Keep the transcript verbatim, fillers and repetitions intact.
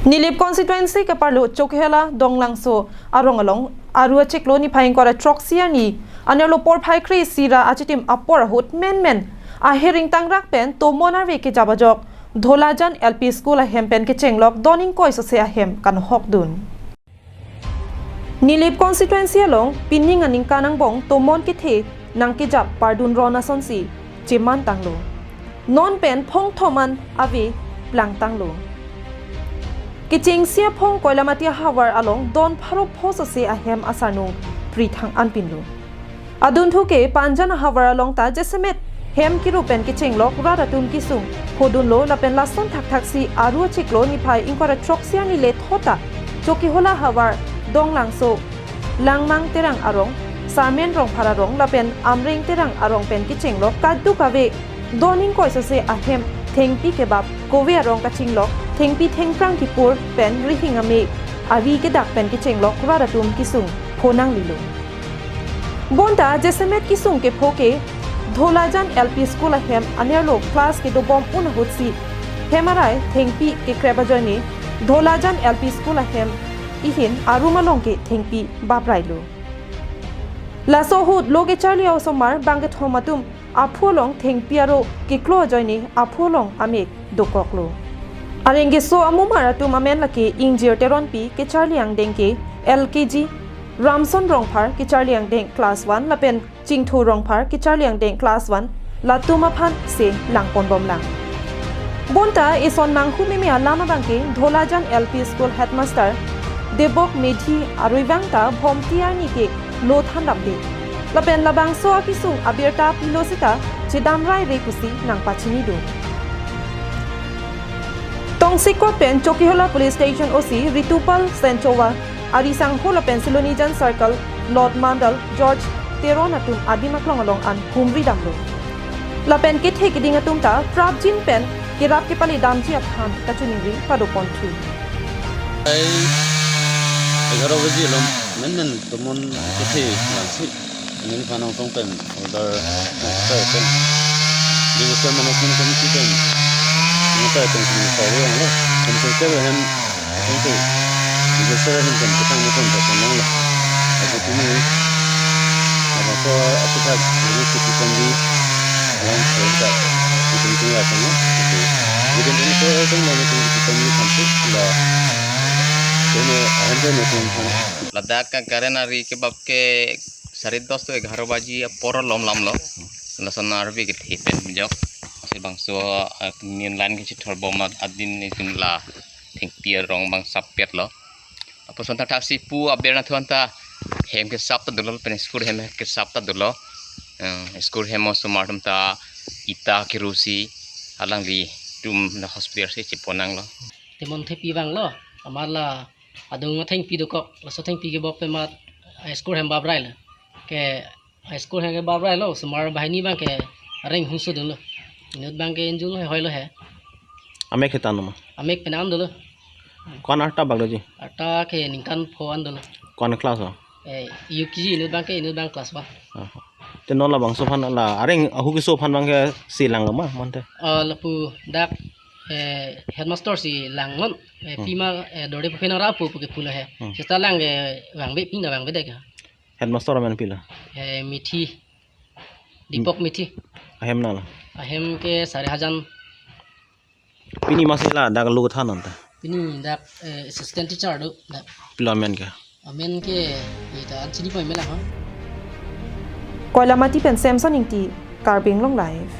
Nilip constituency keparlo Chokihola Donglangso arong along aru achiklo niphai ingkoi ra throksi arni anerlo porphai kre-isi ra achitim apor ahut menmen ahir ingtangrak pen tomon arve kejap ajok Dholajan L P School ahem pen kechenglok don ingkoi sose ahem kanhokdun. Nilip constituency along pining aningkan angbong tomon kethe nangkejap pardun ron asonsi chemantanglo. Non pen phongthom an ave plangtanglo. Kechengsi aphong Koilamati ahavar along don pharo pho sose ahem asarnung prithang anpinlo. Adunthu ke Panjan ahavar along ta jasemet hem kiru pen kechenglok rat atum kesung phodunlo lapen lason thakthaksi aru achiklo niphai ingkoi ra throksi arni le thota Chokihola havar Donglangso Langmang Terang arong, Sarmen Rongphar arong lapen Amreng Terang arong pen kechenglok kadokave don ingkoi sose ahem thengpi kebap kove arong kachinglok thengpi thengphrang kepur pen rihing ame ari kedak pen kechenglok rat atum kesung phonanglilo. Bonta jasemet kesung kepho ke Dholajan L P School ahem anerlo class kedobom un ahutsi hem arai thengpi kekrep ajoine Dholajan L P School ahem ahin arum along ke thengpi baprailo. Laso ahut lo kecharli a-osomar bangkethom atum aphu along thengpi aro keklo ajoine aphu along amek dokoklo. Areng keso amumar atum amen lake Ingjir Teronpi kecharli angdeng ke L K G, Ramson Rongphar kecharli angdeng class one lapen Chingthu Rongphar kecharli angdeng class one latum aphan se langponbomlang. Bonta eson manghu meme alam abangke Dholajan L P School headmaster Debok Medhi arui vangta Bhomti arni ke lo thandamde. Lapen labangso akesung abirta pilo seta chedamraire pusi nangpachinidun. Tongsekot pen Chokihola Police Station O C Ritupal Senchowa ari sangho lapen Silonijan Circle Lord Mandal George Teron atum adim aklong along an humri damlo. Lapen kethe keding atum ta prapjin pen kerap kepale damji aphan kachiningri padoponthu. Ai, egharo baji along menmen tomon kethe langsi. Neli phan nangtong pen order nangtai pen Disaster Management Committee pen nangtai pen kini sai lo. Pen pen hem pen disaster hem pen ketang mo pen pen nanglo. Ago tumi apa so apitak ini kita pen di alam kita itu itu ya kan itu. Jadi ini so itu mau itu kita pen di sampai lah. Ini ahem pen itu kan. Ladak ka current ari kebap ke sare dos to egharo baji apor lom lamlo. Lason arve kethe pen jok. Si bangso, eh, main line kechithor bom adin itum la thengpi arong bang sappetlo. Apotson ta thaksi pu aber nathu anta hem kesap ta dolo pen school hem kesap ta dolo. Eh, school hem osomar atum ta ita kerusi alangli atum la hospital si cheponanglo. Temon thengpi vanglo, amat la adung athengpi dokok, laso thengpi kebok pen amat, eh, school hem baprailo. Ke, eh, school hem ke baprailo, osomar banghini abangke areng hungsu dunlo. Inut abangke injun he hoilo he. Amek hetan ma? Amek pen an dolo. Ko-an arta bak doji? Arta ke ningkan pho an dolo. Ko-an class o? Eh, U K G inut abangke, inut abang class one. Aha. Te non labangso aphan la areng ahu keso aphan abangke si langlo ma mante? Ah, lapu dak, eh, headmaster si langnon. Eh, Hmm. Pima, eh, dorde pu phenang ra pu pu ke pulo he. Hmm. Seta lang ke vangve pina vangvedet ke. Headmaster amen pilo? Eh, Mithi. Dipok Mithi. Ahem nanglo? Ahem ke Sarihajan. Pini masi ladak lo than anta? Pini dak, eh, assistant teacher do dak. Pilo amen ke? Amen ke ita an chini poi mela ha. Koilamati pen Samson Ingti, Karbi Anglong Live.